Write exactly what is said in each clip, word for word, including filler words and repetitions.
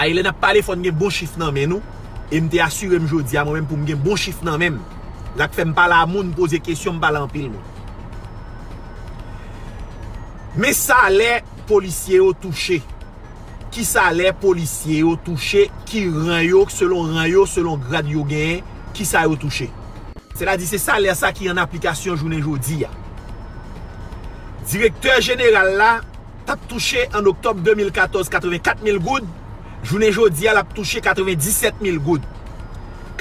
E lè n ap pale, fò n gen bon chif nan men nou. E m te asire m jodi a, mwen menm, pou m gen bon chif nan men m. Sa k fè m pale a moun, poze kesyon, m pale a anpil moun. Men salè polisye yo touche. Ki salè polisye yo touche, ki ran yo, selon ran yo, selon grad yo genyen, ki sa yo touche. Sètadi se salè sa ki an aplikasyon jounen jodi a. Direktè jeneral la t ap touche an oktòb de mil katòz katrevenkat mil goud, jounen jodi a l ap touche katrevendisèt mil goud.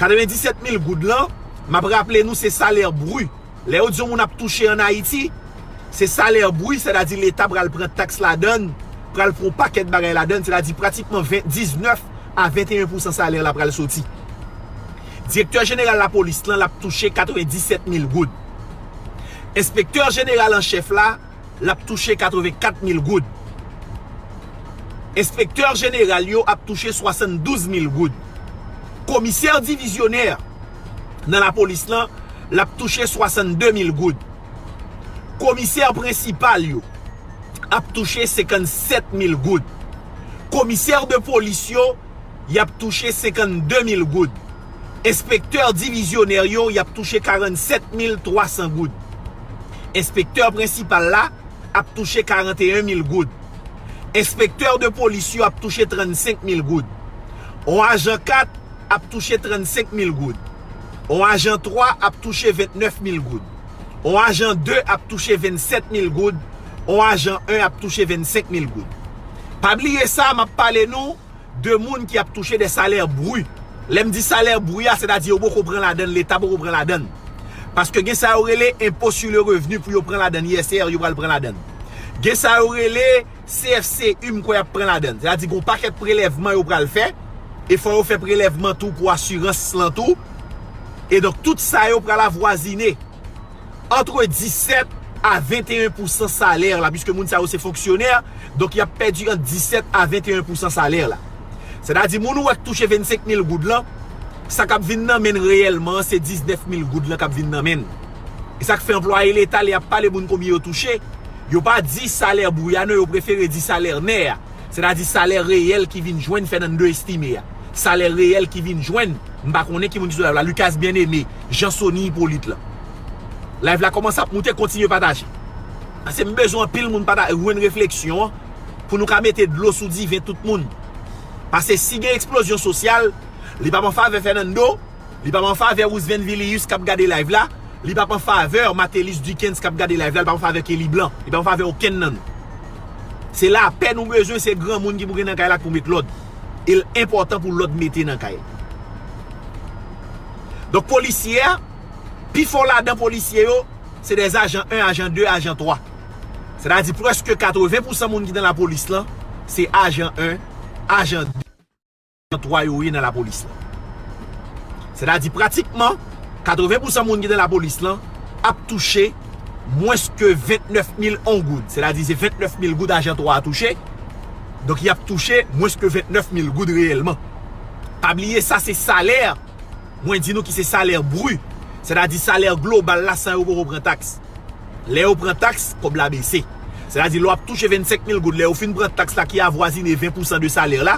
Katrevendisèt mil goud lan, m ap raple nou se salè bri. Lè yo di yon moun ap touche an Ayiti, se salè bri, sètadi Leta pral pran taks ladann, pral pran yon pakèt bagay ladann, sètadi pratikman ven, diznèf a venteyen pousan salè la pral soti. Direktè jeneral lapolis lan, l ap touche katrevendisèt mil goud. Enspektè jeneral an chèf la, l ap touche katrevenkat mil goud. Enspektè jeneral yo ap touche swasanndouz mil goud. Komisè divizyonè nan lapolis lan, l ap touche swasannde mil goud. Komisè prensipal yo ap touche senkannsèt mil goud. Komisè de polis yo, y ap touche senkanndemil goud. Enspektè divizyonè yo, y ap touche karannsèt mil twasan goud. Enspektè prensipal la ap touche karanteyen mil goud. Enspektè de polis yo ap touche trannsenk mil goud. On ajan kat ap touche trannsenk mil goud. On ajan twa ap touche ventnèf mil goud. On ajan de ap touche vennsèt mil goud. On ajan en ap touche vennsenk mil goud. Pa bliye sa, m ap pale nou de moun ki ap touche de salè bri. Lè m di salè bri a, sètadi yo poko pran ladann, Leta poko pran ladann. Paske gen sa yo rele enpo sur le revenu pou yo pran ladann, I S R yo pral pran ladann. Gen sa yo rele C F C, m kwè y ap pran ladann. Sètadi gen yon pakèt prelèvman yo pral fè, e fò yo fè prelèvman tou pou asirans lan tou. E donk, tout sa yo pral avwazine antre disèt a venteyen pousan salè la, piske moun sa yo se fonksyonè, donk y ap pèdi ant disèt a venteyen pousan salè la. Sètadi, moun ou wè k touche vennsenk mil goud lan, sa k ap vin nan men l reyèlman an, se diznèf mil goud lan k ap vin nan men l. E sa k fè anplwaye Leta, lè y ap pale moun konbyen yo touche, yo pa di salè bri a non, yo prefere di salè nè a. Sètadi salè reyèl ki vin jwenn Fernando Estime a. Salè reyèl ki vin jwenn, m pa konnen ki moun ki sou live la, Lucas Bien-Aimé, Jean Sony Hyppolite la. Live la kòmanse ap moute, kontinye pataje. Paske m bezwen anpil moun pata-, jwenn refleksyon an, pou nou ka mete dlo sou diven tout moun. Paske si gen eksplozyon sosyal, li p ap an favè Fernando, li p ap an favè Roosevelt Vilius k ap gade live la, li p ap an favè Martellus Dickens k ap gade live la, li p ap an favè Kelly Blanc, li p ap an favè okenn nan nou. Se lapè nou bezwen, se granmoun ki pou gen nan kay la k pou met lòd. E l enpòtan pou lòd mete nan kay la. Donk, polisye a, pifò ladan polisye yo, se de ajan en, ajan de, ajan twa. Sètadi prèske katreven pousan moun ki nan lapolis lan, se ajan en, ajan de, ajan twa yo ye nan lapolis lan. Sètadi pratikman, katreven pousan moun ki nan lapolis lan ap touche mwens ke ventnèf mil on goud. Sètadi se ventnèf mil goud ajan twa a touche. Donk, y ap touche mwens ke ventnèf mil goud reyèlman. Pa bliye, sa se salè, mwen di nou ki se salè bri. Sètadi salè global la san yo poko pran taks. Lè yo pran taks, kòb la bese. Sètadi, lè w ap touche vennsenk mil goud, lè yo fin pran taks la ki avwazine ven pousan de salè la,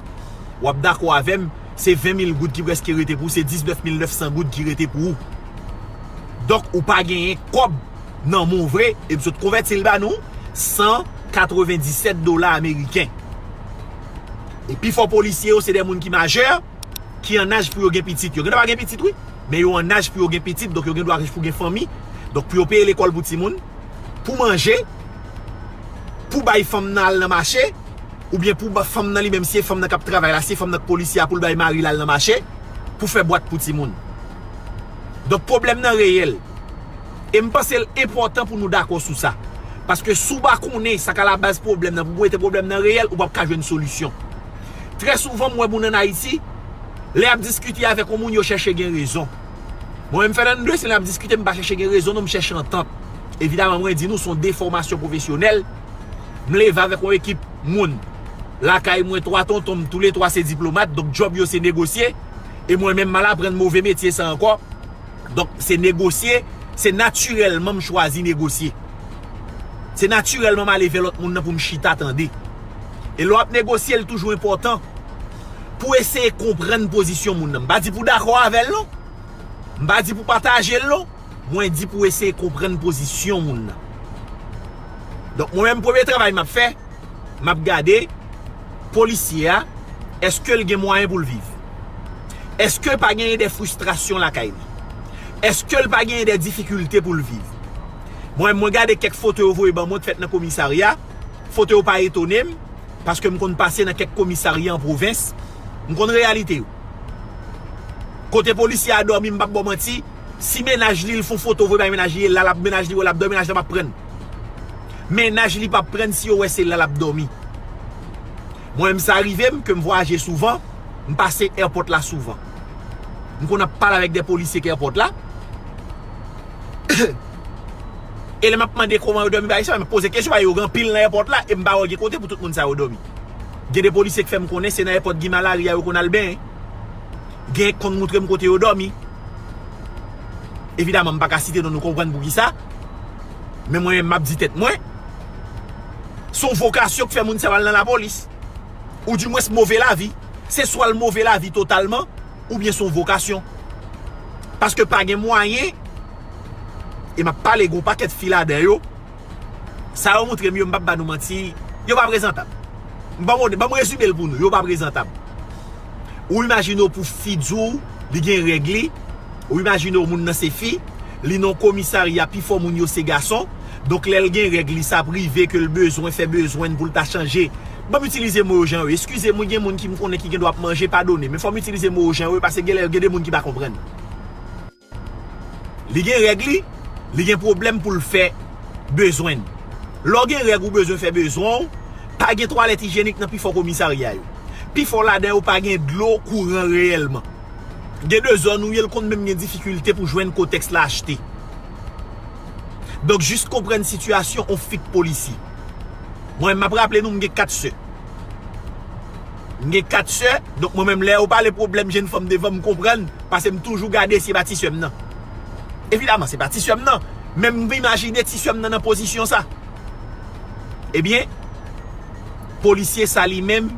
w ap dakò avè m, se ven mil goud ki prèske rete pou ou, se diznèf mil nèf san goud ki rete pou ou. Donk, ou pa genyen kòb nan men w vre, e m sot konvèti l ba nou, san katrevendisèt dola ameriken. E pifò polisye yo, se de moun ki majè, ki an aj pou yo gen pitit. Yo gendwa gen pitit, wi, men yo an aj pou yo gen pitit, donk yo gendwa rich pou gen fanmi. Donk pou yo peye lekòl pou timoun, pou manje, pou bay fanm nan al nan mache, oubyen pou ba-, fanm nan li menm, si se fanm nan k ap travay la, si se fanm nan k polisye a, pou l bay mari l al nan mache, pou fè bwat pou timoun. Donk pwoblèm nan reyèl. E m panse l enpòtan pou nou dakò sou sa. Paske si w pa konnen sa k alabaz pwoblèm nan, pou w rete pwoblèm nan reyèl, ou p ap ka jwenn solisyon. Trè souvan, m wè moun ann Ayiti, lè y ap diskite avèk yon moun, yo chèche gen rezon. Mwen menm, Fernando, si lè n ap diskite, m pa chèche gen rezon, non, m chèche antant. Evidaman, mwen di nou, se yon defòmasyon pwofesyonèl. M leve avèk yon ekip moun. Lakay mwen, twa tonton m, toulètwa se diplomat, donk djòb yo se negosye. E mwen menm, m al aprann move metye sa ankò. Donk, se negosye, se natirèlman m chwazi negosye. Se natirèlman m ale vè lòt moun nan pou m chita tande. E lè w ap negosye, l toujou enpòtan pou eseye konprann pozisyon moun nan. M pa di pou dakò avè l non. M pa di pou pataje l non. Mwen di pou eseye konprann pozisyon moun nan. Donk mwen menm premye travay m ap fè, m ap gade polisye a, èske l gen mwayen pou l viv? Èske pa genyen de fristrasyon lakay li? Èske l pa genyen de difikilte pou l viv? Mwen, mwen gade kèk foto yo voye ban mwen k fèt nan komisarya. Foto yo pa etone m, paske m konn pase nan kèk komisarya an pwovens. M konn reyalite yo. Kote polisye a dòmi, m p ap ba w manti, si mennaj li, l fè yon foto voye bay mennaj li, e la l ap, mennaj li wè l ap dòmi, mennaj la p ap prann. Mennaj li p ap prann si yo wè se la l ap dòmi. Mwen menm sa rive m ke m vwayaje souvan, m pase èpòt la souvan. M konn ap pale avèk de polisye k èpòt la. E lè m ap mande kòman yo dòmi bagay sa, m ap poze kesyon, paske yo gen anpil nan èpòt la, e m pa wè gen kote pou tout moun sa yo dòmi. Gen de polisye k fè m konnen se nan èpòt Guy Malary a yo konn al benyen. Gen k konn moutre m kote yo dòmi. Evidaman, m pa ka site non, nou konprann poukisa. Men mwen menm, m ap di tèt mwen, se yon vokasyon k fè moun sa yo al nan lapolis. Oudimwens move lavi. Se swa l move lavi totalman, oubyen se yon vokasyon. Paske pa gen mwayen, e m ap pale, gen yon pakèt fi ladan yo, sa yo moutre m yo, m p ap ba nou manti, yo pa prezantab. Ban m, ban m rezime l pou nou, yo pa prezantab. Ou imajine w pou fi di w, li gen règ li, ou imajine w moun nan se fi, li nan komisarya, pifò moun yo se gason, donk lè l gen règ li, sa ap rive ke l bezwen fè bezwen l pou l ta chanje. Ban m itilize mo yo jan yo ye. Eskize m, wi, gen moun ki m konnen ki gen dwa ap manje, padone, men fò m itilize mo yo jan yo ye, paske gen lè gen de moun ki pa konprann. Li gen règ li, li gen pwoblèm pou l fè bezwen l. Lè w gen règ ou bezwen fè bezwen w, pa gen twalèt ijyenik nan pifò komisarya yo. Pifò ladan yo pa gen dlo, kouran reyèlman. Gen de zòn ou ye, l konn menm gen difikilte pou jwenn kotèks la achte. Donk, jis konprann sitiyasyon on fik polisye. Mwen, m ap raple nou, m gen kat sè. M gen kat sè, donk mwen menm, lè yo pale pwoblèm jenn fanm devan m, m konprann, paske m toujou gade si e pa ti sè m nan. Evidaman, se pa ti sè m nan, men m imajine ti sè m nan nan pozisyon sa. Ebyen, polisye sa li menm,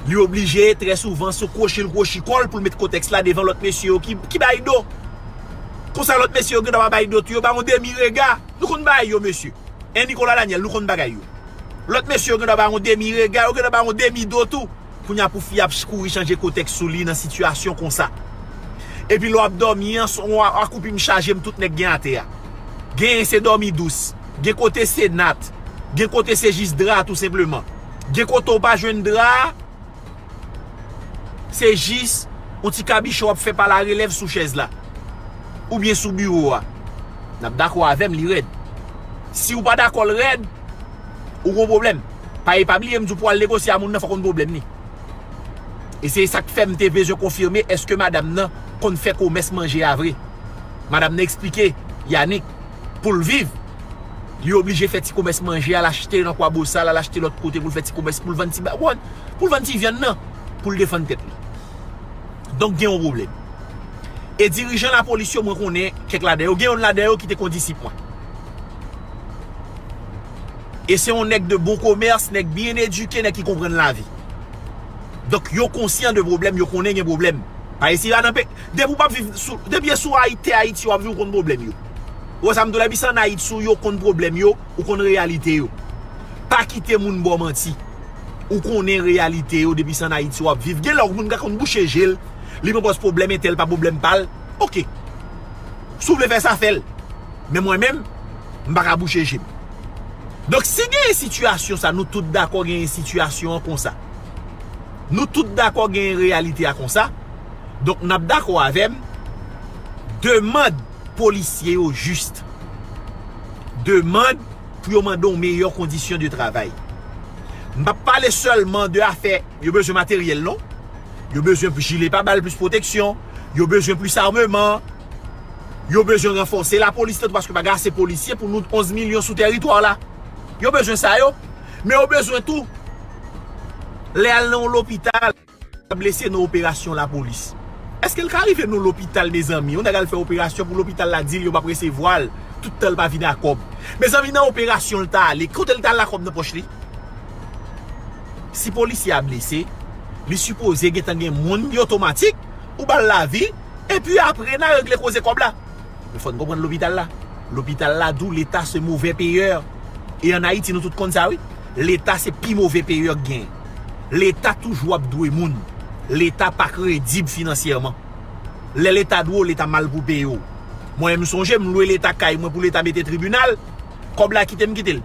li oblije trè souvan sou kwochi l kwochi kò l pou l met kotèks la devan lòt mesye yo ki, ki bay do. Konsa lòt mesye yo gendwa pa bay do tou, yo ba yon demi rega. Nou konn bagay yo, mesye. En Nicolas Daniel, nou konn bagay yo. Lòt mesye yo gendwa ba yon demi rega, yo gendwa ba yon demi do tou. Kounye a pou fi ap ch-, kouri chanje kotèks sou li nan sitiyasyon konsa. Epi lè w ap dòmi an, s-, w a, akoupi m chaje m, tout nèg gen atè a. Genyen se dòmi dous. Gen kote se nat. Gen kote se jis dra tou senpleman. Gen kote w pa jwenn dra a, se jis yon ti kabichon w ap fè pa larelèv sou chèz la. Oubyen sou biwo a. N ap dakò avè m, li rèd. Si w pa dakò l rèd, ou gon pwoblèm. Pa, e pa bliye m di w pou w al negosye a moun nan, fòk ou konn pwoblèm li. E se sa k fè m te bezwen konfime èske madanm nan konn fè komès manje a vre. Madanm nan eksplike Yanick, pou l viv, li oblije fè ti komès manje a, l achte nan Kwabosal, l achte lòt kote pou l fè ti komès, pou l vann ti ba-, pou l vann ti vyann nan, pou l defann tèt li. Donk gen yon pwoblèm. E dirijan lapolis yo, mwen konnen kèk ladan yo, gen youn ladan yo ki te kondisip mwen. E se yon nèg de bon komès, nèg byen edike, nèg ki konprann lavi. Donk yo konsyan de pwoblèm, yo konnen gen pwoblèm. Pa isi a nan pe-, depi w p ap viv sou, depi e sou Ayiti, Ayiti w ap viv, ou konn pwoblèm yo. Ou wè sa m di w la, depi se ann Ayiti ou yo konn pwoblèm yo, ou konn reyalite yo. Pa kite moun ba w manti. Ou konnen reyalite yo, depi se ann Ayiti w ap viv. Gen lè yon moun ka konn bouche je l, li pran pòz pwoblèm entèl pa pwoblèm pa l. Oke. Si w vle fè sa, fè l. Men mwen menm, m pa ka bouche je m. Donk, si genyen sitiyasyon sa, nou tout dakò genyen sitiyasyon an konsa. Nou tout dakò genyen reyalite a konsa. Donk, n ap dakò avè m, demann polisye yo jis. Demann pou yo mande yon meyè kondisyon de travay. M p ap pale sèlman de afè, yo bezwen materyèl, non. Yo bezwen jile pa bal, plis pwoteksyon. Yo bezwen plis ameman. Yo bezwen ranfòse lapolis lan tou, paske pa gen ase polisye pou nou onz milyon sou tèritwa la. Yo bezwen sa yo. Men yo bezwen tou, lè al nan yon lopital, blese nan operasyon lapolis. Èske l ka rive nan lopital, mezanmi? Yon nèg al fè operasyon pou lopital la di l yo p ap resevwa l, tout tan l pa vin a kòb. Mezanmi, nan operasyon l ta ale, kote l ta al la kòb nan pòch li? Si polisye a blese, Li sipoze gentan gen moun ki otomatik, ou ba l lavi, epi apre n a regle koze kòb la. Men fò n konprann lopital la. Lopital la di w Leta se move peyè. E ann Ayiti, nou tout konn sa, wi. Leta se pi move peyè k genyen. Leta toujou ap dwe moun. Leta pa kredib finansyèman. Lè Leta dwe w, Leta mal pou peye w. Mwen, m sonje, m lwe Leta kay mwen pou Leta mete tribinal. Kòb la kite m kite l.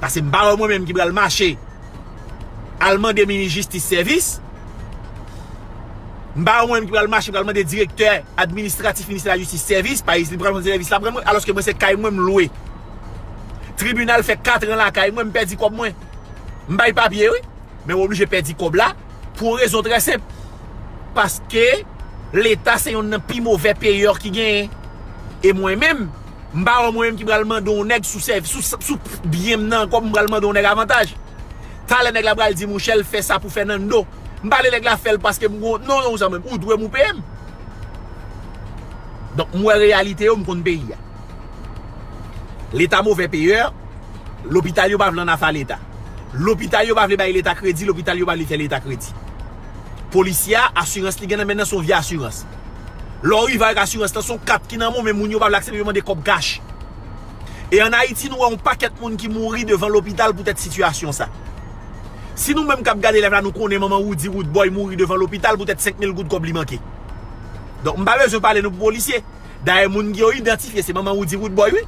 Paske m pa wè mwen menm ki pral mache al mande minis jistis sèvis. M pa wè mwen menm ki pral mache, pral mande direktè administratif ministè lajistis sèvis, pa li pral mande sèvis la pran mwen, alòske mwen se kay mwen m lwe. Tribinal fè katran lakay mwen, m pèdi kòb mwen. M bay papye, wi. Men w oblije pèdi kòb la pou yon rezon trè senp. Paske Leta se yonn nan pi move peyè ki genyen. E mwen menm, m pa wè mwen menm ki pral mande yon nèg sou sèv, sou, sou byen m nan ankò, m pral mande yon nèg avantaj. Talè nèg la pral di mouche l fè sa pou Fernando. M pa vle nèg la fè l paske m gon, non, non, zanmi m, ou dwe m ou peye m. Donk, m wè reyalite yo, m konn peyi a. Leta move peyè, lopital yo pa vle ann afa Leta. Lopital yo pa vle bay Leta kredi, lopital yo pa vle fè Leta kredi. Polisye a, asirans li gen nan men nan se yon vye asirans. Lè w rive avèk asirans lan, se yon kat ki nan men w, men moun yo pa vle aksepte, yo mande kòb kach. E ann Ayiti, nou wè yon pakèt moun ki mouri devan lopital poutèt sitiyasyon sa. Si nou menm k ap gade live la, nou konnen manman Roody Roodboy mouri devan lopital poutèt senk mil goud kòb li manke. Donk, m pa bezwen pale nou pou polisye. Dayè, moun ki yo idantifye, se manman Roody Roodboy, wi.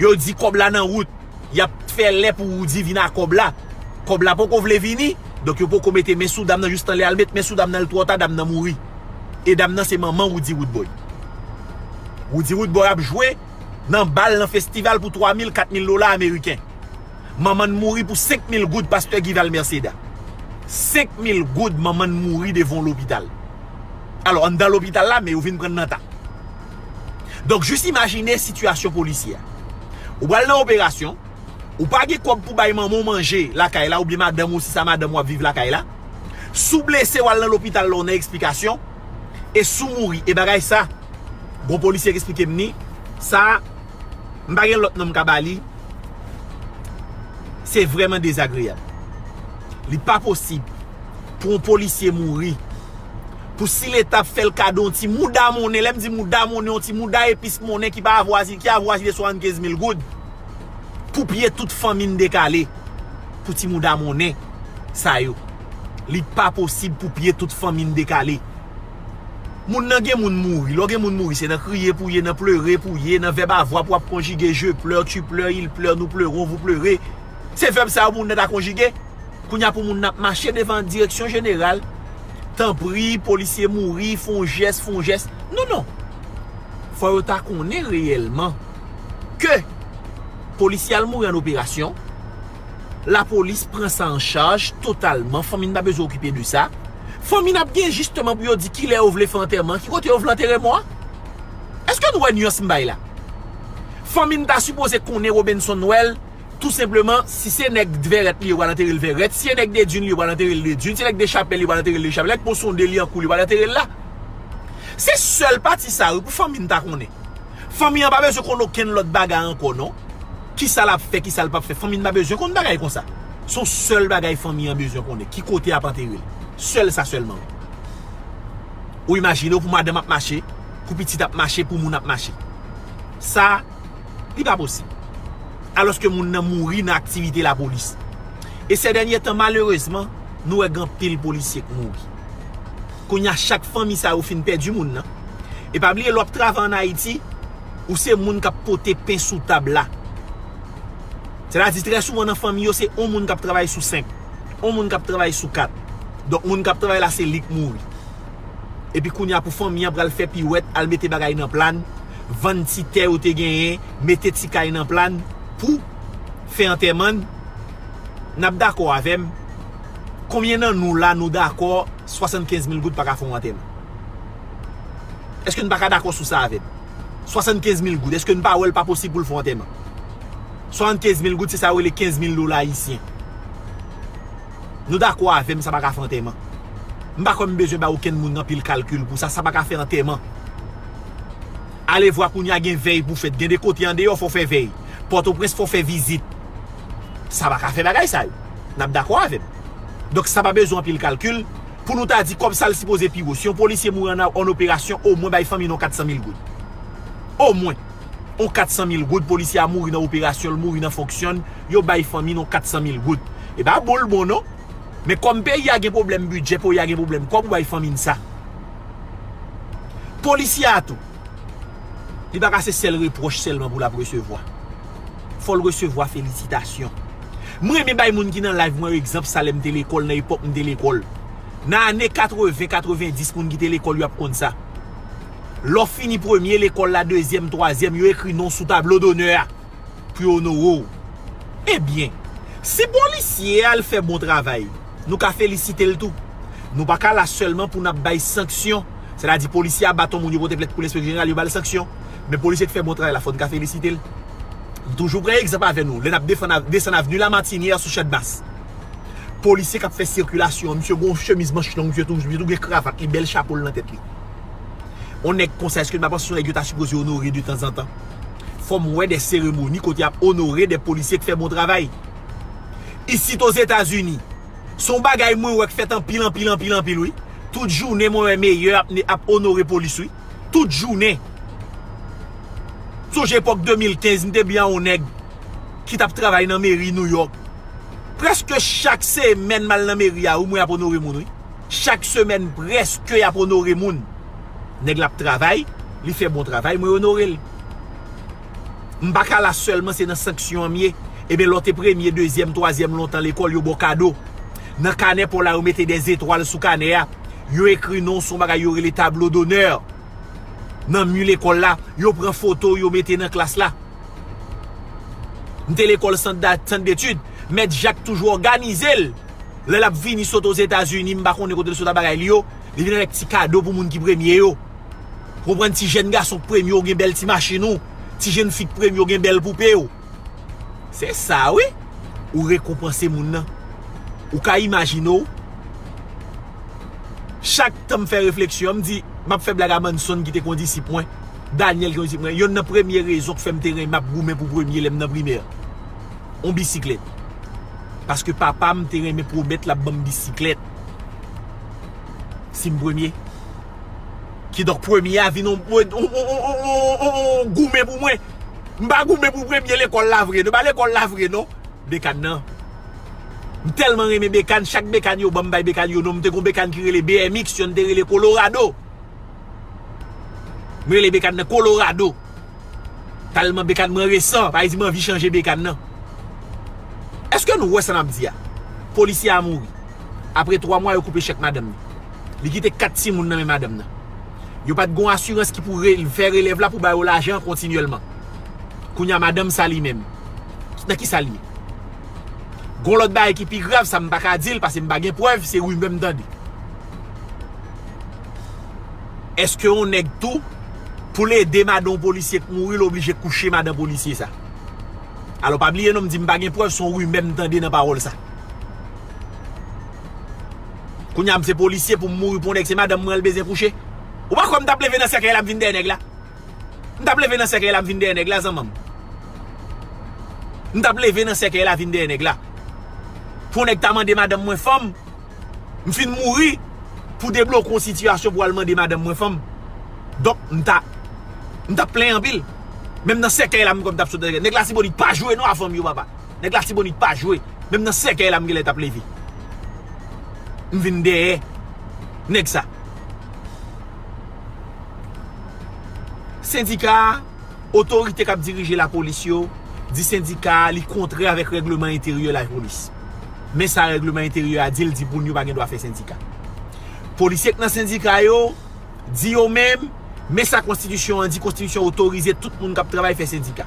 Yo di kòb la nan wout. Y ap fè lè pou Roody vin a kòb la. Kòb la poko vle vini, donk yo poko mete men sou dam nan, jistan lè y al met men sou dam nan, l twò ta, dam nan mouri. E dam nan se manman Roody Roodboy. Roody Roodboy ap jwe nan bal, nan festival pou twa mil, kat mil dola ameriken. Manman n mouri pou senk mil goud, pastè Guy Valmerceda. Senk mil goud, manman n mouri devan yon lopital. Alò, anndan lopital la, men yo vin pran n nan ta. Donk, jis imajine sitiyasyon polisye a. Ou pral nan operasyon, ou pa gen kòb pou bay manman w manje lakay la, oubyen madanm ou, si sa madanm w ap viv lakay la. Si w blese, w al nan lopital la, w nan eksplikasyon, e si w mouri, e bagay sa, gon polisye k eksplike m ni, sa, m pa gen lòt non m ka ba li, se vrèman dezagreyab. Li pa posib pou yon polisye mouri, pou si Leta ap fè l kado yon ti mouda monnen, lè m di mouda monnen, yon ti mouda epis monnen ki pa avwazi, ki avwazi de swasannkenz mil goud, pou pye tout fanmi n dekale pou ti mouda monnen sa yo. Li pa posib pou pye tout fanmi n dekale. Moun nan gen moun mouri. Lè w gen moun mouri, se nan kriye pou w ye, nan plere pou w ye, nan vèb a vwa pou w ap konjige, je pleure, tu pleures, il pleure, nous pleurons, vous pleurez. Se vèb sa yo pou moun nan ta konjige. Kounye a pou moun nan ap mache devan direksyon jeneral, tanpri, polisye mouri, fè yon jès, fè yon jès. Non, non. Fò yo ta konnen reyèlman ke polisye al mouri an operasyon, lapolis pran sa an chaj totalman, fanmi n pa bezwen okipe de sa. Fanmi n ap gen jisteman pou yo di kilè yo vle fè antèman, ki kote yo vle antere mò a. Èske nou wè nyans m bay la? Fanmi n ta sipoze konnen Robenson Noël, tou senpleman, si se nèg Vèrèt li, yo pral antere l Vèrèt, si se nèg Dedune li, yo pral antere l Dedune, si se nèg Dechapèl li, yo pral antere l Dechapèl, nèg Pon Sonde li an kou li, yo pral antere l la. Se sèl pati sa wi pou fanmi n ta konnen. Fanmi an pa bezwen konn okenn lòt bagay ankò non. Kisa l ap fè, kisa l p ap fè, fanmi n pa bezwen konn bagay konsa. Se yon sèl bagay fanmi an bezwen konnen, ki kote y ap antere l. Sèl sa sèlman wi. Ou imajine w pou madanm ap mache, pou pitit ap mache, pou moun ap mache. Sa, li pa posib. Alòske moun nan mouri nan aktivite lapolis. E sè dènye tan, malerezman, nou wè gen anpil polisye k mouri. Kounye a, chak fanmi sa yo fin pèdi moun nan. E pa bliye, lè w ap travay ann Ayiti, ou se moun k ap pote pen sou tab la. Sètadi, trè souvan nan fanmi yo, se yon moun k ap travay sou senk, yon moun k ap travay sou kat. Donk, moun k ap travay la, se li k mouri. Epi kounye a pou fanmi an pral fè piwèt, al mete bagay nan plàn, vann ti tè yo te genyen, mete ti kay nan plàn pou fè antèman n, n ap dakò avè m, konbyen nan nou la nou dakò swasannkenz mil goud pa ka fè yon antèman? Èske n pa ka dakò sou sa avè m? Swasannkenz mil goud, èske n pa wè l pa posib pou l fè yon antèman? Swasannkenz mil goud, se sa yo rele kenz mil dola ayisyen. Nou dakò avè m, sa pa ka fè antèman. M pa kwè m bezwen bay okenn moun anpil kalkil pou sa, sa pa ka fè antèman. Alevwa kounye a gen vèy pou fèt, gen de kote andeyò fò fè vèy. Pòtoprens fò fè vizit. Sa pa ka fè bagay sa yo. N ap dakò avè m. Donk, sa pa bezwen anpil kalkil pou nou ta di kòb sa l sipoze pi wo. Si yon polisye mouri an, an operasyon, omwen bay fanmi nou kat san mil goud. Omwen. On kat san mil goud, polisye a mouri nan operasyon, l mouri nan fonksyon, yo bay fanmi nou kat san mil goud. E pa bon l bon non. Men kòm peyi a gen pwoblèm bidjè, peyi a gen pwoblèm kòb, ou bay fanmi n sa. Polisye a tou, li pa ka se sèl repwòch sèlman pou l ap resevwa. Fò l resevwa felisitasyon. M renmen bay moun ki nan live mwen egzanp sa, lè m te lekòl, nan epòk m te lekòl. Nan ane katreven, katrevendis, moun ki te lekòl yo ap konn sa. Lè w fini premye lekòl la, dezyèm, twazyèm, yo ekri non w sou tablo donè a pou yo onore w. Ebyen, si polisye a l fè bon travay, nou ka felisite l tou. Nou pa ka la sèlman pou n ap bay sanksyon. Sètadi polisye a bat yon moun, yo pote plent pou lenspeksyon jeneral, yo ba l sanksyon. Men polisye k fè bon travay la, fò n ka felisite l. M toujou pran egzanp avè nou, lè n ap defann av-, desann avni Lamatinyè sou Channmas. Polisye k ap fè sikilasyon an, misye gon chemiz manch long, misye tou, misye tou gen kravat li, bèl chapo l nan tèt li. On nèg konsa, èske n pa panse se yon nèg yo ta sipoze onore de tanzantan? Fò m wè de seremoni kote y ap onore de polisye k fè bon travay. Isit Ozetazini, se yon bagay mwen wè k fèt anpil, anpil, anpil, anpil, wi. Tout jounen mwen wè meyè ap, ap onore polis, wi. Tout jounen. Sonje epòk de mil kenz, m te byen yon nèg ki t ap travay nan meri Nouyòk. Prèske chak semèn m al nan meri a, wi, mwen ap onore moun, wi. Chak semèn, prèske y ap onore moun. Nèg la ap travay, li fè bon travay, mwen onore l. M pa ka la sèlman, se nan sanksyon an m ye. Ebyen, lè w te premye, dezyèm, twazyèm lontan lekòl, yo ba w kado. Nan kanè pa w la, yo mete de zetwal sou kanè a. Yo ekri non w sou yon bagay yo rele tablo donè. Nan mi lekòl la, yo pran foto w, yo mete nan klas la. M te lekòl sant da-, sant detid. Mèt Jak toujou òganize l. Lè l ap vini sot Ozetazini, m pa konnen kote l sot ak bagay li yo, li vin avèk ti kado pou moun ki premye yo. Konprann, ti jèn gason k premye w gen bèl ti machin ou, ti jèn fi k premye w gen bèl poupe w. Se sa wi, ou rekonpanse moun nan. Ou ka imajine w, chak tan m fè refleksyon an, m di, m ap fè blag a Manson ki te kondisip mwen, Daniel ki kondisip mwen. Yonn nan premye rezon k fè m te renmen ap goumen pou premye lè m nan primè. On bisiklèt. Paske papa m te renmen pwomèt l ap ban m bisiklèt si m premye. Kidonk premye a vin on, on, on goumen pou mwen. M pa goumen pou premye lekòl la vre, non, pa lekòl la vre, non. Bekàn nan. M tèlman renmen bekàn, chak bekàn yo ban m bay bekàn yo non. M te gon bekàn ki rele B M X, yonn te rele Colorado. M rele bekàn nan Colorado. Tèlman bekàn mwen resan, parèy di m anvi chanje bekàn nan. Èske nou wè sa n ap di a? Polisye a mouri. Apre twa mwa, yo koupe chèk madanm li. Li kite kat timoun nan men madanm nan. Yo pa t gon asirans ki pou re-, fè relèv la pou ba yo lajan an kontinyèlman. Kounye a, madanm sa li menm, nan ki sa l ye? Gon lòt bagay ki pi grav, sa m pa ka di l, paske m pa gen prèv, se rimè m tande. Èske yon nèg tou, pou l ede madan yon polisye k mouri, l oblije kouche madan polisye sa? Alò, pa bliye non, m di m pa gen prèv, se yon rimè m tande nan pawòl sa. Kounye a, m se polisye, pou m mouri pou yon nèg, se madanm mwen l bezwen kouche? Ou pa kwè m t ap leve nan sèkèy la, m vin dèyè nèg la? M t ap leve nan sèkèy la, m vin dèyè nèg la, zanmanm. M t ap leve nan sèkèy la, vin dèyè nèg la. Pou yon nèg ta mande madanm mwen fanm, m fin mouri pou debloke yon sitiyasyon pou al mande madanm mwen fanm. Donk, m ta, m t ap plenyen anpil. Menm nan sèkèy la, m kwè m t ap sot nan sèkèy. Nèg Latibonit pa jwe non a fanm yo, papa. Nèg Latibonit pa jwe. Menm nan sèkèy la, m genlè t ap leve. M vin dèyè nèg sa. Sendika a, otorite k ap dirije lapolis yo, di sendika a li kontrè avèk règleman enteryè lapolis. Men sa règleman enteryè a di, l di moun yo pa gen dwa fè sendika. Polisye k nan sendika yo di yo menm, men sa konstitisyon an di, konstitisyon an otorize tout moun k ap travay fè sendika.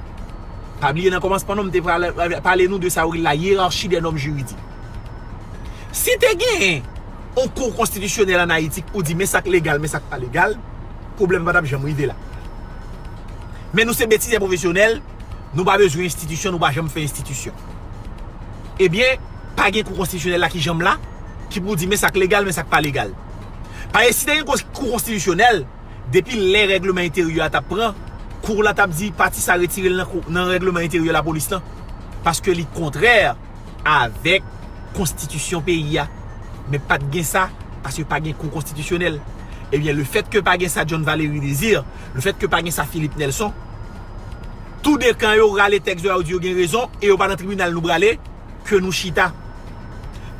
Pa bliye nan kòmansman non, m te pale, pale nou de sa yo rele la hiérarchie des normes juridiques. Si te genyen yon kou konstitisyonèl ann Ayiti k pou di men sa k legal, men sa k pa legal, pwoblèm pa t ap janm rive la. Men nou se betizè pwofesyonèl, nou pa bezwen enstitisyon, nou pa janm fè enstitisyon. Ebyen, pa gen kou konstitisyonèl la ki janm la, ki pou di men sa k legal, men sa k pa legal. Paske si te gen kou konstitisyonèl, depi lè règleman enteryè a t ap pran, kou la t ap di pati sa retire l nan kou, nan règleman enteryè lapolis lan, paske li kontrè avèk konstitisyon peyi a. Men pa t gen sa, paske pa gen kou konstitisyonèl. Ebyen, lefètke pa gen sa John Valery Désir, lefètke pa gen sa Philippe Nelson, tou de kan yo rale tèks yo, yo di yo gen rezon, e yo pa nan tribinal nou prale, ke nou chita.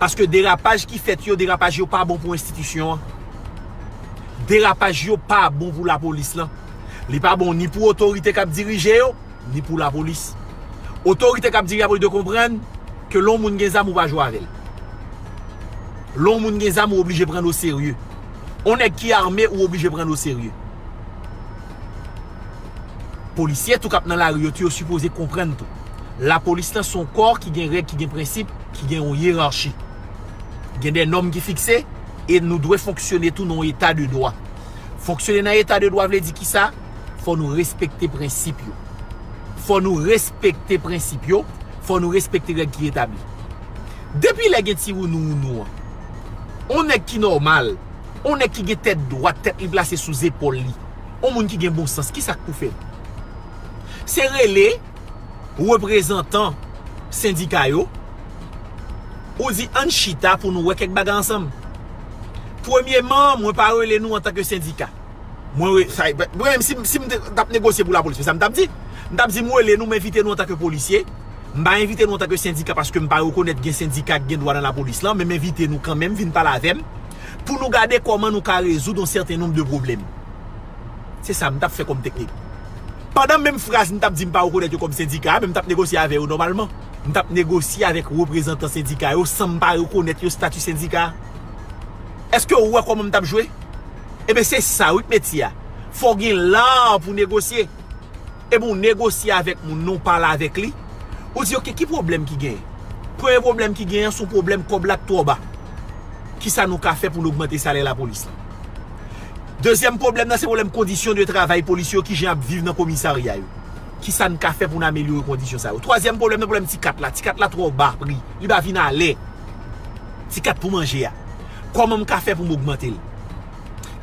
Paske derapaj ki fèt yo, derapaj yo pa bon pou enstitisyon an. Derapaj yo pa bon pou lapolis lan. Li pa bon ni pou otorite k ap dirije yo, ni pou lapolis. Otorite k ap dirije lapolis dwe konprann ke lè yon moun gen zam, ou pa jwe avè l. Lè yon moun gen zam, ou oblije pran l oserye. Yon nèg ki ame, ou oblije pran l oserye. Polisye tou k ap nan lari yo tou, yo sipoze konprann tou. Lapolis lan se yon kò ki gen règ, ki gen prensip, ki gen yon yerachi. Gen de nòm ki fikse, e nou dwe fonksyone tou nan yon eta de dwa. Fonksyone nan eta de dwa vle di kisa? Fò nou respekte prensip yo. Fò nou respekte prensip yo, fò nou respekte règ ki etabli. Depi lè gen ti wounou wounou an, yon nèg ki nòmal, yon nèg ki gen tèt dwat, tèt li plase sou zepòl li, yon moun ki gen bon sans, kisa k pou fè? Se rele reprezantan sendika yo, ou di, "Ann chita pou nou wè kèk bagay ansanm." Premyeman, mwen pa rele nou antanke sendika. Mwen re-, sa, mwen menm, si, si m te, t ap negosye pou lapolis, men sa m t ap di. M t ap di, "M rele nou, m envite nou antanke polisye. M pa envite nou antanke sendika, paske m pa rekonèt gen sendika ki gen dwa nan lapolis lan, men m envite nou kanmenm, vin pale avè m, pou nou gade kòman nou ka rezoud yon sèten nonb de pwoblèm." Se sa m t ap fè kòm teknik. Pandan menm fraz m t ap di m pa rekonèt yo kòm sendika a, men m t ap negosye avè yo nòmalman. M t ap negosye avèk reprezantan sendika yo san m pa rekonèt yo estati sendika a. Èske ou wè kòman m t ap jwe? Ebyen, se sa wi k metye a. Fò w gen lar pou negosye. Ebyen, ou negosye avèk moun nan, ou pale avèk li. Ou di, "Oke, ki pwoblèm ki genyen?" Premye pwoblèm ki genyen, se yon pwoblèm kòb la k twò ba. Kisa nou ka fè pou n ogmante salè lapolis lan? Dezyèm pwoblèm nan, se pwoblèm kondisyon de travay polisye yo, kijan y ap viv nan komisarya yo. Kisa n ka fè pou n amelyore kondisyon sa yo? Twazyèm pwoblèm nan, pwoblèm ti kat la. Ti kat la twò ba pri. Li pa vin alè. Ti kat pou manje a. Kòman m ka fè pou m ogmante l?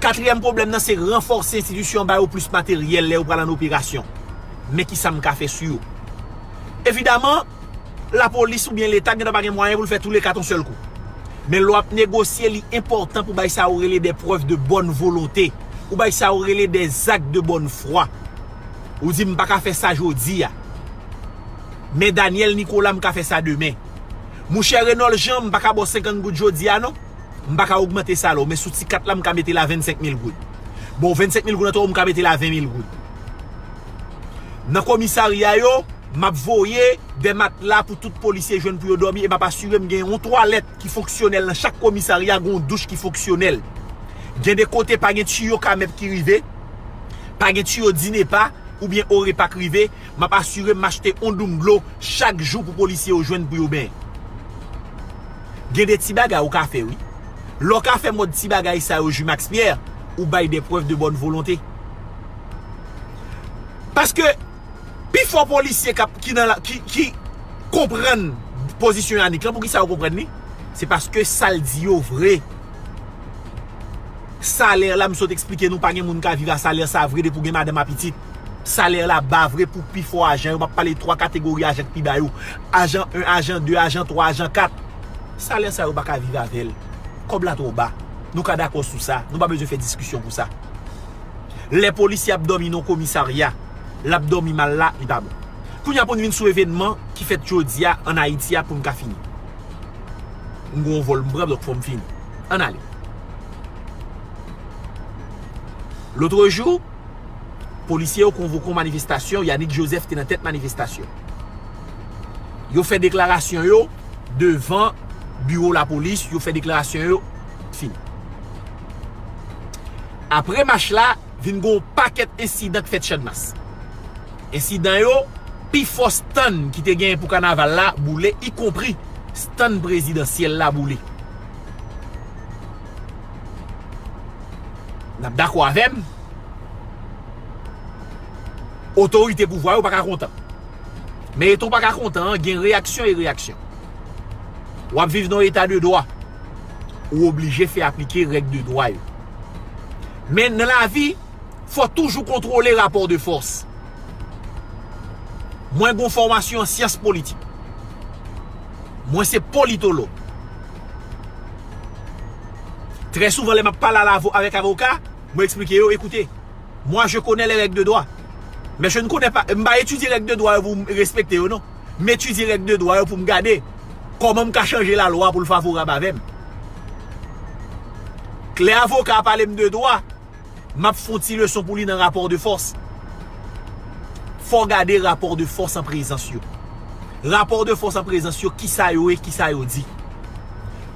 Katriyèm pwoblèm nan, se ranfòse enstitisyon an, ba yo plis materyèl lè yo pral an operasyon. Men kisa m ka fè sou yo? Evidaman, lapolis oubyen Leta gentan pa gen mwayen pou l fè tou le kat yon sèl kou. Men lè w ap negosye, li enpòtan pou bay sa yo rele des preuves de bonne volonté. Ou bay sa yo rele des actes de bonne foi. Ou di, "M pa ka fè sa jodi a. Men Daniel Nicolas, m ka fè sa demen. Mouchè Renold Jean, m pa ka ba w senkant goud jodi a, non. M pa ka ogmante salè w, men sou ti kat la, m ka mete l a vennsenk mil goud. Bon, vennsenk mil goud an twòp, m ka mete l a ven mil goud." Nan komisarya yo, m ap voye de matla pou tout polisye jwenn pou yo dòmi, e m ap asire m gen yon twalèt ki fonksyonèl nan chak komisarya, gen yon douch ki fonksyonèl. Gen de kote pa gen tiyo Kamèp ki rive, pa gen tiyo Dinepa oubyen Orepa k rive, m ap asire m achte yon doum dlo chak jou pou polisye yo jwenn pou yo benyen. Gen de ti bagay ou ka fè, wi. Lè w ka fè mòd ti bagay sa yo, Jumax Pierre, ou bay des preuves de bonne volonté. Paske pifò polisye k ap, ki nan la, ki, ki konprann pozisyon Yanick lan, poukisa yo konprann li? Se paske sa l di yo vre. Salè la, m sot eksplike nou, pa gen moun ka viv a salè sa vre depi w gen madanm a pitit. Salè la ba vre pou pifò ajan yo. M ap pale twa kategori ajan k pi ba yo. Ajan en, ajan de, ajan twa, ajan kat. Salè sa yo pa ka viv avè l. Kòb la twò ba. Nou ka dakò sou sa. Nou pa bezwen fè diskisyon pou sa. Lè polisye ap dòmi nan komisarya, l ap dòmi mal la, li pa bon. Kounye a pou n vin sou evènman ki fèt jodi a ann Ayiti a pou n ka fini. M gen yon vòl m pran, donk fò m fini. Ann ale. Lotrejou, polisye yo konvoke yon manifestasyon, Yanick Joseph te nan tèt manifestasyon. Yo fè deklarasyon yo devan biwo lapolis, yo fè deklarasyon yo, fini. Apre mach la, vin gen yon pakèt ensidan k fèt Channmas. Ensidan yo, pifò stand ki te genyen pou kanaval la boule, ikonpri stand prezidansyèl la boule. N ap dakò avè m, otorite pouvwa yo pa ka kontan. Men etan w pa ka kontan an, gen reyaksyon e reyaksyon. W ap viv nan yon eta de dwa. Ou oblije fè aplike règ de dwa yo. Men nan lavi, fò toujou kontwole rapò de fòs. Mwen gen yon fòmasyon an syans politik. Mwen se politològ. Très souvent, lè m ap pale a lavo-, avèk avoka, mwen eksplike yo, écoutez, moi, je connais les règles de droit. Mais je ne connais pas, m pa etidye règ de dwa yo pou m respekte yo, non. M etidye règ de dwa yo pou m gade kòman m ka chanje lalwa pou l favorab avè m. Lè avoka a pale m de dwa, m ap fè yon ti leson pou li nan rapò de fòs. Fò w gade rapò de fòs an prezans yo. Rapò de fòs an prezans yo, kisa yo ye, kisa yo di.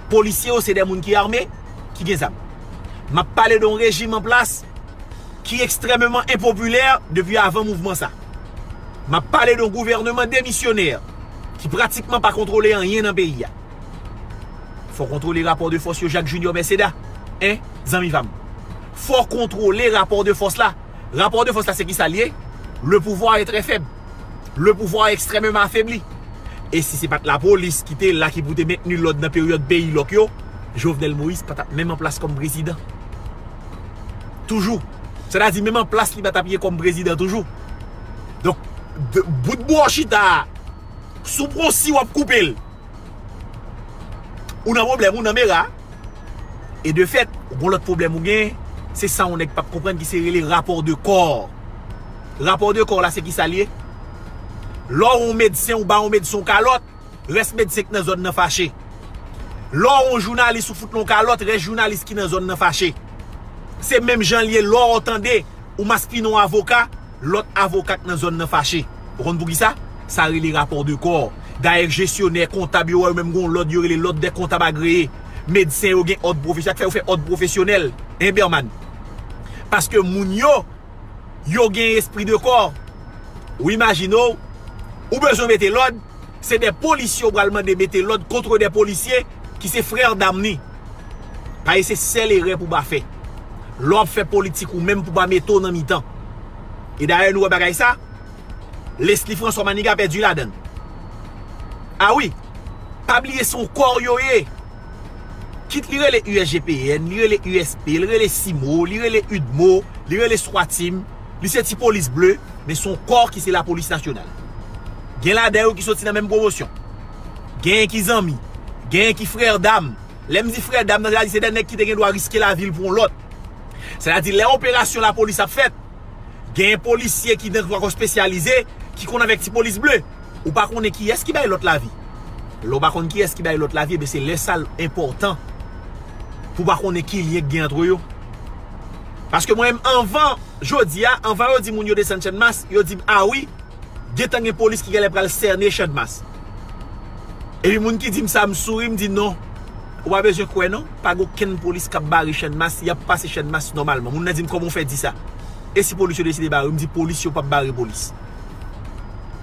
Polisye yo se de moun ki ame, ki gen zam. M ap pale de yon rejim an plas ki ekstrèmeman enpopilè depi avan mouvman sa. M ap pale de yon gouvènman demisyonè ki pratikman pa kontwole anyen nan peyi a. Fò kontwole rapò de fòs yo, Jacques Junior Merceda. Hein, zanmi pa m? Fò kontwole rapò de fòs la. Rapò de fòs la, se kisa l ye? Le pouvoir est très faible. Le pouvoir est extrêmement affaibli. E si se pa t lapolis ki te la, ki pou te mentni lòd nan peryòd peyi lòk yo, Jovenel Moïse pa t ap menm an plas kòm prezidan. Toujou. Sètadi, menm an plas li pa t ap ye kòm prezidan toujou. Donk, de, bout bò chita a, si w pran si w ap koupe l, ou nan pwoblèm, ou nan mera. E de fèt, gon lòt pwoblèm ou gen, se sa yon nèg p ap konprann ki se rele rapò de kò. Rapò de kò la, se kisa l ye? Lè w yon medsen, ou ba yon medsen yon kalòt, rès medsen k nan zòn nan fache. Lè w yon jounalis, ou fout l yon kalòt, rès jounalis ki nan zòn nan fache. Se menm jan l ye lè w tande ou maspinen yon avoka, lòt avoka k nan zòn nan fache. Ou konn poukisa? Sa rele rapò de kò. Dayè, jesyonè, kontab yo, yo menm gen yon lòd, yo rele lòd dè kontab agreye. Medsen yo gen òd pwofesyonèl, sa k fè yo fè òd pwofesyonèl. Hein, Berman? Paske moun yo, yo gen espri de kò. Ou imajine w, ou bezwen mete lòd, se de polisye ou pral mande mete lòd kont de polisye ki se frè dam ni. Paske se sèl erè pou w pa fè. Lè w ap fè politik ou menm pou w pa mete w nan mitan. E dayè, nou wè bagay sa, Leslie François Maniga pèdi ladan l. A wi, pa bliye se yon kò yo ye. Kit li rele U S G P N, li rele U S P, li rele CIMO, li rele UDMO, li rele SWATIM, li se ti polis ble, men se yon kò ki se lapolis nasyonal. Gen ladan yo ki soti nan menm pwomosyon. Genyen ki zanmi, genyen ki frè dam. Lè m di frè dam nan, sètadi se de nèg ki te gen dwa riske lavi l pou yon lòt. Sètadi lè operasyon lapolis ap fèt, genyen polisye ki nan kò espesyalize, ki konn avèk ti polis ble. Ou pa konnen kiyès ki bay lòt lavi. Lè w pa konn kiyès ki bay lòt lavi, ebyen se lè sa l enpòtan pou w pa konnen ki lyen k gen ant yo. Paske mwen menm, anvan jodi a, anvan yo di moun yo desann Channmas, yo di m, a wi, gentan gen polis ki genlè pral sènen Channmas. Epi moun ki di m sa, m souri, m di non. Ou pa bezwen kwè non, pa gen okenn polis k ap bare Channmas, y ap pase Channmas nòmalman. Moun nan di m, kòman w fè di sa? E si polis yo deside bare, m di polis yo p ap bare polis.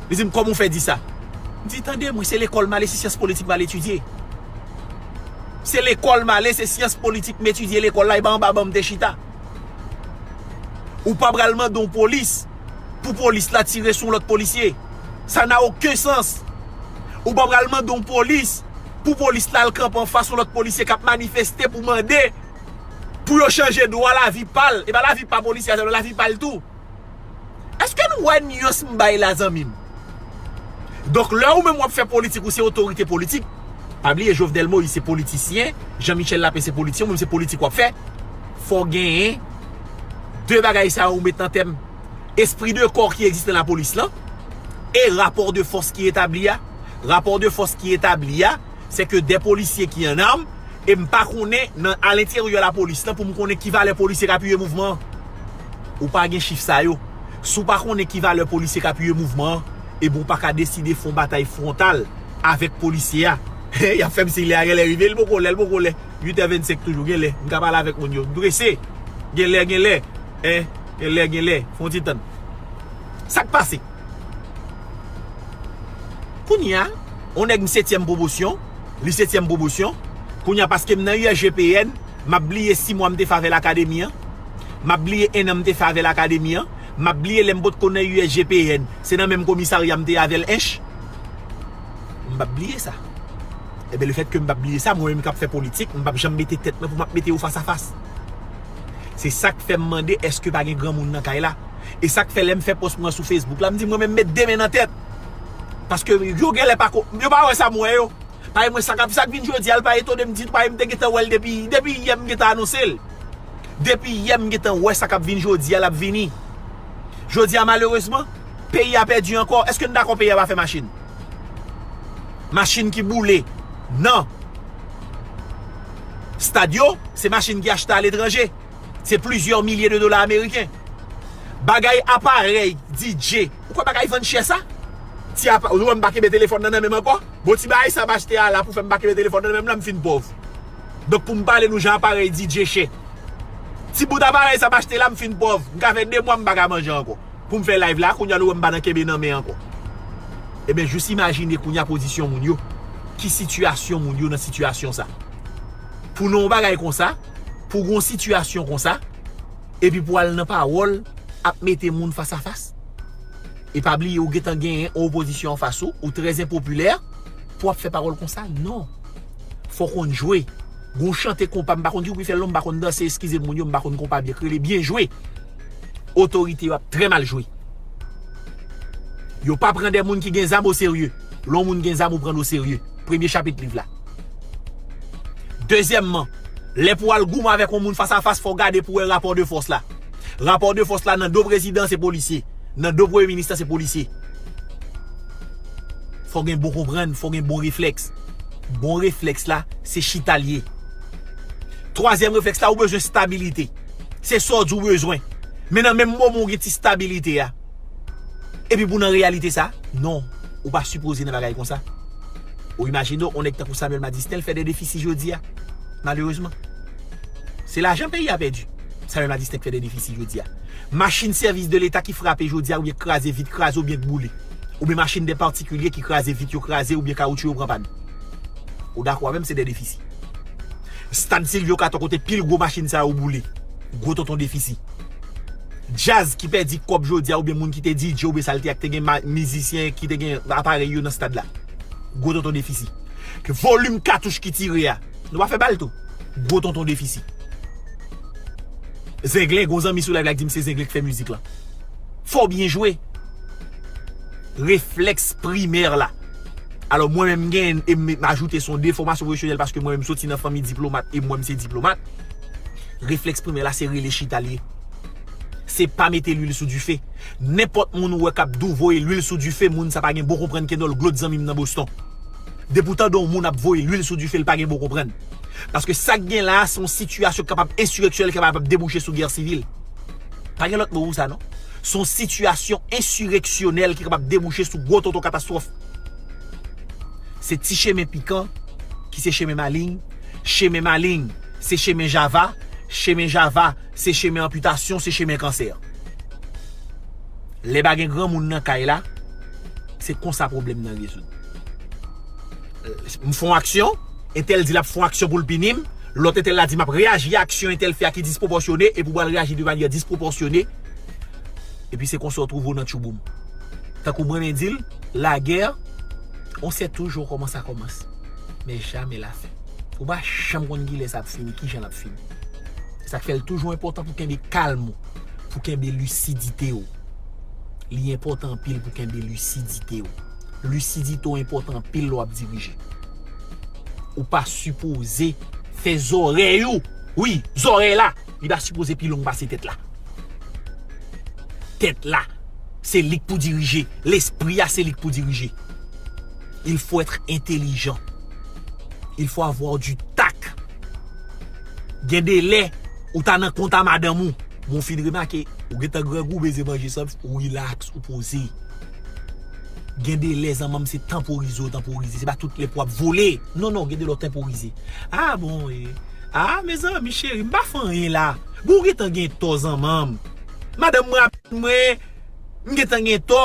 Li di m, kòman w fè di sa? M di, tande mwen, se lekòl m ale, se syans politik m al etidye. Se lekòl m ale, se syans politik m etidye lekòl la, e ba anba ban m te chita. Ou pa pral mande yon polis pou polis la tire sou yon lòt polisye. Sa na okenn sans. Ou pa pral mande yon polis pou polis la al kanpe anfas yon lòt polisye k ap manifeste pou mande pou yo chanje dwa lavi pa l. E pa lavi pa polisye a sèlman, lavi pa l tou. Èske nou wè nyans m bay la, zanmi m? Donk, lè ou menm w ap fè politik, ou se otorite politik, pa bliye Jovenel Moïse se politisyen, Jean Michel Lapin se politisyen, ou menm se politik w ap fè, fò w genyen de bagay sa yo ou met nan tèt. Espri de kò ki egziste nan lapolis lan, e rapò de fòs ki etabli a. Rapò de fòs ki etabli a, se ke de polisye ki an arm, e m pa konnen nan, alenteryè lapolis lan pou m konnen ki valè polisye k apiye mouvman an. Ou pa gen chif sa yo. Si w pa konnen ki valè polisye k apiye mouvman an, ebyen ou pa ka deside fè yon batay fwontal avèk polisye a. Y ap fè m siy lè a genlè rive, li poko lè, li poko lè. Uit è vennsenk toujou, genlè. M ka pale avèk moun yo. M prese. Genlè, genlè. Hein? Genlè, genlè. Fè yon ti tann. Sa k pase? Kounye a, yon nèg m setyèm pwomosyon, li setyèm pwomosyon. Kounye a, paske m nan U S G P N, m ap bliye sis mwa m te fè avè l akademi an. M ap bliye ennan m te fè avè l akademi an. M ap bliye lè m potko nan U S G P N, se nan menm komisarya m te avè l ench. M p ap bliye sa. Ebyen, lefètke m p ap bliye sa, mwen menm k ap fè politik, m p ap janm mete tèt mwen pou m ap mete yo fas a fas. Se sa k fè m mande èske pa gen granmoun nan kay la. E sa k fè lè m fè pòs mwen sou Facebook la, m di mwen menm met de men nan tèt. Paske yo genlè pa ko-, yo pa wè sa m wè yo. Paske mwen, sa k ap, sa k vin jodi a, l pa etone m ditou, paske m te gentan wè l depi, depi yè m gentan anonse l. Depi yè m gentan wè sa k ap vin jodi a, l ap vini. Jodi a, malerezman, peyi a pèdi ankò. Èske n dakò peyi a pa fè machin? Machin ki boule. Nan. Stad yo, se machin ki achte aletranje. Se plizyè milye de dola ameriken. Bagay aparèy D J. Ou kwè bagay vann chè sa? Ti apa, ou wè m pa kenbe telefòn nan nan men m ankò? Bon, ti bagay sa m achte a la pou fè m pa kenbe telefòn nan nan men m la, m fin pòv. Donk, pou m pale nou jan aparèy D J chè. Ti bout aparèy sa m achte la, m fin pòv. M ka fè de mwa m pa ka manje ankò. Pou m fè live la, kounye a nou wè m pa nan kenbe nan men ankò. Ebyen, jis imajine kounye a pozisyon moun yo. Ki sitiyasyon moun yo nan sitiyasyon sa? Pou nan yon bagay konsa, pou gon sitiyasyon konsa, epi pou al nan pawòl ap mete moun fas a fas. E pa bliye, ou gentan genyen yon opozisyon anfas ou, ou trè enpopilè, pou w ap fè pawòl konsa, non. Fò w konn jwe. Gon chante konpa, m pa konn ki kou ki fè l non, m pa konn danse, eskize m moun yo, m pa konn konpa byen, k rele byen jwe. Otorite yo ap trè mal jwe. Yo pa pran de moun ki gen zam oserye. Lè yon moun gen zam, ou pran l oserye. Premye chapit liv la. Dezyèmman, lè pou w al goumen avèk yon moun fas a fas, fò w gade pou w wè rapò de fòs la. Rapò de fòs la nan do prezidan se polisye. Nan do premye minis la se polisye. Fò w gen bon konprann, fò w gen bon reflèks. Bon reflèks la, se chita l ye. Twazyèm reflèks la, ou bezwen stabilite. Se sa w di w bezwen. Men nan menm moman w gen ti stabilite a, epi pou w nan reyalite sa, non, ou pa sipoze nan bagay konsa. Ou imajine w, yon nèg tankou Samuel Madistin, l fè de defisi jodi a, malerezman. Se lajan peyi a pèdi. Samuel Madistin k fè de defisi jodi a. Machin sèvis de leta ki frape jodi a, oubyen k kraze vit, kraze oubyen k boule. Oubyen machin de patikilye ki kraze vit, yo kraze, oubyen kawoutchou yo pran pàn. Ou dakò avè m, se de defisi. Stad Silvio Cator kote pil gwo machin sa yo boule. Gwo tonton defisi. Djaz ki pèdi kòb jodi a, oubyen moun ki te D J oubyen sa l te ak te gen ma- mizisyen ki te gen aparèy yo nan stad la. Gwo tonton defisi. Ke volim katouch ki tire a. Nou pa fè bal tou. Gwo tonton defisi. Zenglen, gon zanmi sou live la k di m se Zenglen k fè mizik lan. Fò w byen jwe. Reflèks primè la. Alò, mwen menm, m gen, e m, m ajoute se yon defòmasyon pwofesyonèl paske mwen menm, m soti nan fanmi diplomat e mwen, m se diplomat. Reflèks primè la, se rele chita l ye. Se pa mete lwil sou dife. Nenpòt moun ou wè k ap dou voye lwil sou dife, moun sa pa gen bon konprann ke nòl glòt zanmi m nan Boston. Depi w tande yon moun ap voye lwil sou dife, l pa gen bon konprann. Paske sa k gen la a, se yon sitiyasyon k kapab ensireksyonèl, ki kapab debouche sou gè sivil. Pa gen lòt mo pou sa, non. Se yon sitiyasyon ensireksyonèl ki kapab debouche sou gwo tonton katastwòf. Se ti chemen pikan ki se chemen malin. Chemen malin, se chemen java. Chemen java, se chemen anpitasyon, se chemen kansè. Lè pa gen granmoun nan kay la, se konsa pwoblèm nan rezoud. M fè yon aksyon, entèl di l ap fè yon aksyon pou l pini m, lòt entèl la di m ap reyaji a aksyon entèl fè a ki dispwopòsyone, epi w pral reyaji de manyè dispwopòsyone, epi se konsa w twouve w nan tchouboum. Tankou mwen renmen di l, la guerre, on sait toujours comment ça commence, mais jamais la fin. Ou pa janm konn kilè sa ap fini, kijan l ap fini. Se sa k fè l toujou enpòtan pou kenbe kalm ou, pou kenbe lisidite w. Li enpòtan anpil pou kenbe lisidite w. Lisidite w enpòtan anpil lè w ap dirije. Ou pa sipoze fè zòrèy ou, wi, zòrèy la, li pa sipoze pi long pase tèt la. Tèt la, se li k pou dirije. Lespri a, se li k pou dirije. Il faut être intelligent. Il faut avoir du tact. Gen de lè, ou ta nan kont a madanm ou. Men w fin remake, ou gentan grangou, beze manje san, ou rilaks, ou poze. Gen de lè, zanmanm, se tanporize w tanporize. Se pa tout lè pou w ap vole. Non, non, gen de lè w tanporize. Ah, bon, e, ah, mezanmi, cheri, m pa fè anyen la. Bon, ou gentan gen tò, zanmanm. Madanm mwen ap tann mwen, m gentan gen tò.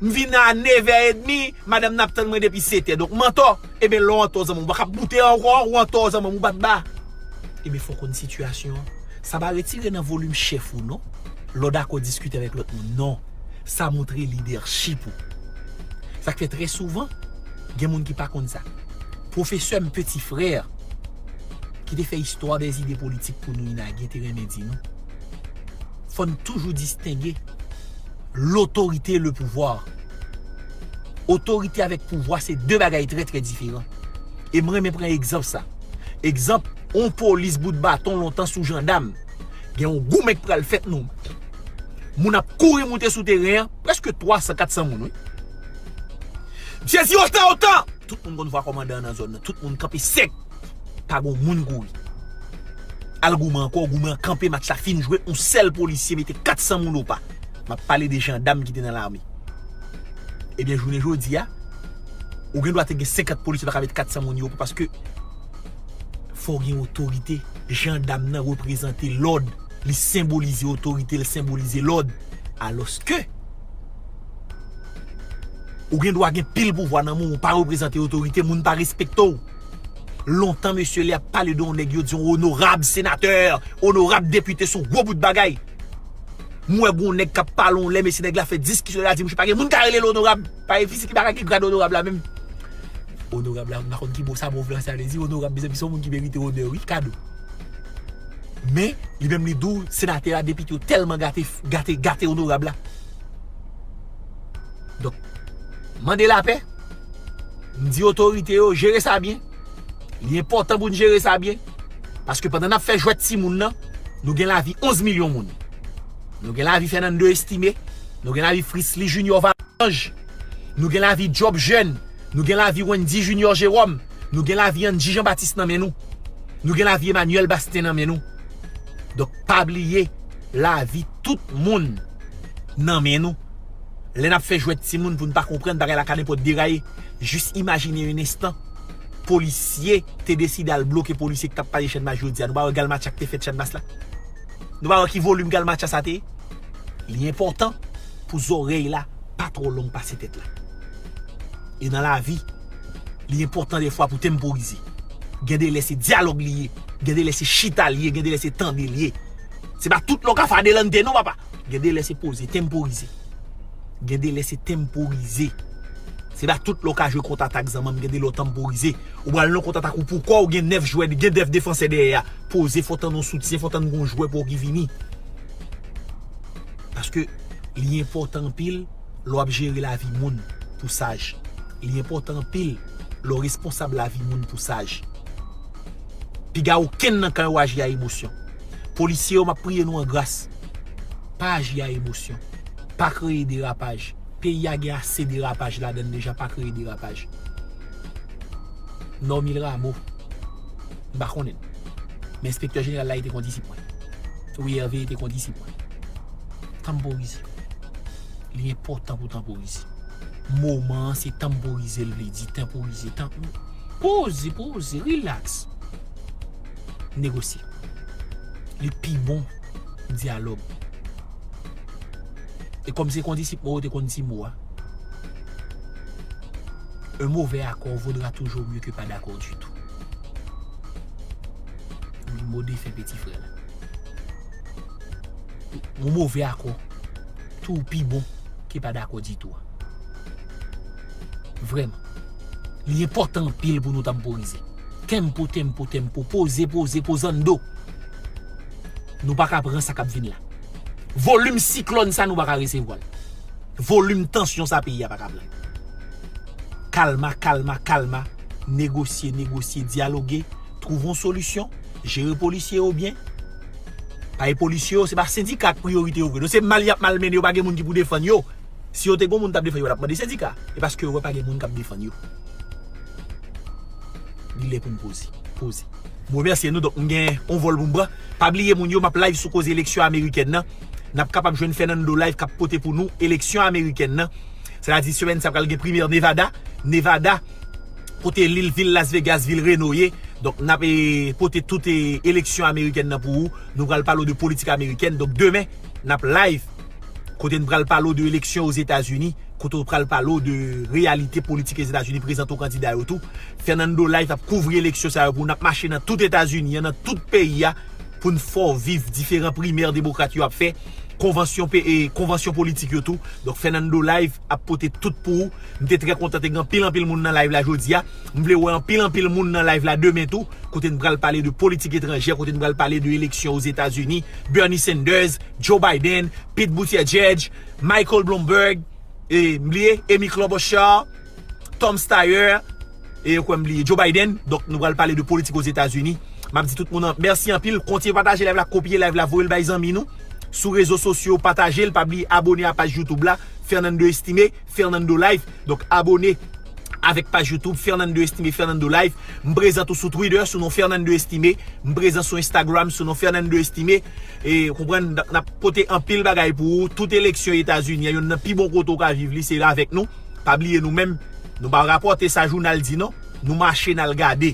M vin a nevè edmi, madanm nan ap tann mwen depi setè. Donk, m antò. Ebyen, lè w antò, zanmanm, ou pa ka boute ankò, ou antò, zanmanm, ou bat ba. Ebyen, fò w konn sitiyasyon an. Sa pa retire nan volim chèf ou, non. Lè w dakò diskite avèk lòt moun, non. Sa montre lidèchip ou. Sa k fè trè souvan, gen moun ki pa konn sa. Pwofesè m, peti frè, ki te fè istwa dèzide politik pou nou, Inagyen, te renmen di nou, fò n toujou distenge lotorite e le pouvwa. Otorite avèk pouvwa se de bagay trè, trè diferan. E m renmen pran egzanp sa. Egzanp, on polis bout baton lontan sou jandam. Gen yon goumen k pral fèt nòmal. Moun ap kouri moute sou teren an, prèske twa san, kat san moun, wi. Jezi, otan, otan! Tout moun konn vwa kòmandan an nan zòn nan. Tout moun kanpe sèk. Pa gon moun kouri. Al goumen ankò, goumen an kanpe, match la fin jwe, on sèl polisye mete kat san moun opa. M ap pale de jandam ki te nan lame. Ebyen, jounen jodi a, ou gen dwa te gen senkant polisye, pa ka mete kat san moun yo, paske fò w gen otorite. Jandam nan reprezante lòd, li senbolize otorite, li senbolize lòd. Alòske, ou gen dwa gen pil pouvwa nan men w, ou pa reprezante otorite, moun pa respekte w. Lontan, mesye, lè y ap pale de yon nèg, yo di yon onorab senatè, onorab depite, se yon gwo bout bagay. M wè gon nèg k ap pale yon lè, mesye, nèg la fè diskisyon, la di, mouche, pa gen moun ka rele l onorab. Pa gen fisi ki pa ka gen grad onorab la menm. Onorab la, m pa konn ki mo sa, mo fransè a vle di, onorab, mezanmi, se yon moun ki merite onè, wi, kado. Men, li menm li di w, senatè a, depite yo tèlman gate, gate, gate onorab la. Donk, mande lapè, m di otorite yo, jere sa byen. Li enpòtan pou n jere sa byen. Paske pandan n ap fè jwèt timoun nan, nou gen lavi onz milyon moun. Nou gen lavi Fernando Estimé, nou gen lavi Frisly Junior Valange, nou gen lavi Job Jeune, nou gen lavi Wendy Junior Jérôme, nou gen lavi Andy Jean Baptiste nan men nou. Nou gen lavi Emmanuel Bastien nan men nou. Donk, pa bliye, lavi tout moun nan men nou. Lè n ap fè jwèt timoun pou n pa konprann, bagay la ka nenpòt deraye. Jis imajine yon enstan, polisye te deside al bloke polisye ki t ap pale Channmas jodi a. Nou pa wè galmatcha k te fèt Channmas la? Nou pa wè ki volim galmatcha sa te ye? Li enpòtan pou zòrèy la pa twò long pase tèt la. E nan lavi, li enpòtan defwa pou tenporize. Gen de lè se dyalòg li ye, gen de lè se chita li ye, gen de lè se tande li ye. Se pa tout lè w ka fè adelante non, papa. Gen de lè se poze, tenporize. Gen de lè se tenporize. Se pa tout lè w ka jwe kontatak zanmanm, gen de lè w tenporize. Ou pral nan kontatak ou pou kò w, gen nèf jwè, gen nèf defansè dèyè a. Poze, fò w tann yon soutyen, fò w tann gon jwè pou w ki vini. Paske li enpòtan anpil lè w ap jere lavi moun pou saj. Li enpòtan anpil lè w responsab lavi moun pou saj. Piga okenn nan kan yo aji a emosyon. Polisye yo, m ap priye nou an gras. Pa aji a emosyon. Pa kreye derapaj. Peyi a gen ase derapaj ladan l deja, pa kreye derapaj. Normil Rameau, m pa konnen l. Men enspektè jeneral la, li te kondisip mwen. Wi, Hervé, li te kondisip mwen. Tanporize. Li enpòtan pou tanporize. Moman an se tanporize, l vle di tanporize. Tan... Poze, poze, relax. Negosye. Li pi bon dyalòg. E kòm se kondisip mwen, ou te konn ti mo a. Un mauvais accord vaudra toujours mieux que pas d'accord du tout. Wi, mo defen peti frè la. Yon move akò tou pi bon ke pa dakò ditou a. Vrèman. Li enpòtan anpil pou nou tanporize. Tempo, tempo, tempo. Poze, poze, pozando. Nou pa ka pran sa k ap vin la. Volim siklòn sa, nou pa ka resevwa l. Volim tansyon sa, peyi a pa ka pran l. Kalma, kalma, kalma. Negosye, negosye, dyaloge. Twouve yon solisyon. Jere polisye yo byen. Paske polisye yo, se pa sendika k priyorite yo vre. Non, se mal y ap malmennen yo, pa gen moun ki pou defann yo. Si yo te gen moun k ap defann yo, yo t ap mande sendika. E paske yo wè pa gen moun k ap defann yo. Li lè pou n poze. Poze. M remèsye nou, donk m gen yon vòl pou m pran. Pa bliye moun yo, m ap live sou koze eleksyon amerikèn nan. N ap kapab jwenn Fernando Live k ap pote pou nou eleksyon amerikèn nan. Sètadi semèn sa pral gen primè Nevada. Nevada, kote lil, vil Las Vegas, vil Reno ye. Donk n ap, eh, pote tout, eh, eleksyon amerikèn nan pou ou. Nou pral pale w de politik amerikèn. Donk demen, n ap live kote n pral pale w de eleksyon Ozetazini, kote w pral pale w de reyalite politik Ozetazini, prezante w kandida yo tou. Fernando Live ap kouvri eleksyon sa yo pou n ap mache nan tout Etazini an, nan tout peyi a, pou n fè w viv diferan primè demokrat yo ap fè, konvansyon pe-, e, konvansyon politik yo tou. Donk, Fernando Live ap pote tout pou ou. M te trè kontan te gen anpil, anpil moun nan live la jodi a. M vle wè anpil, anpil moun nan live la demen tou, kote n pral pale de politik etranjè, kote n pral pale de eleksyon Ozetazini, Bernie Sanders, Joe Biden, Pete Buttigieg, Michael Bloomberg, e, m bliye, Amy Klobuchar, Tom Steyer, e kwè m bliye, Joe Biden. Donk nou pral pale de politik Ozetazini. M ap di tout moun an- mèsi anpil. Kontinye pataje live la, kopye live la, voye l bay zanmi nou. Sou rezo sosyo, pataje l. Pa bliye abone a paj YouTube la, Fernando Estimé, Fernando Live. Donk abone avèk paj YouTube Fernando Estimé, Fernando Live. M prezan tou sou Twitter sou non Fernando Estimé. M prezan sou Instagram sou non Fernando Estimé. E konprann, n ap pote anpil bagay pou ou. Tout eleksyon Etazini an, youn nan pi bon kote w ka viv li, se avèk nou. Pa bliye nou menm, nou pa rapòte sa jounal di non. Nou mache n al gade.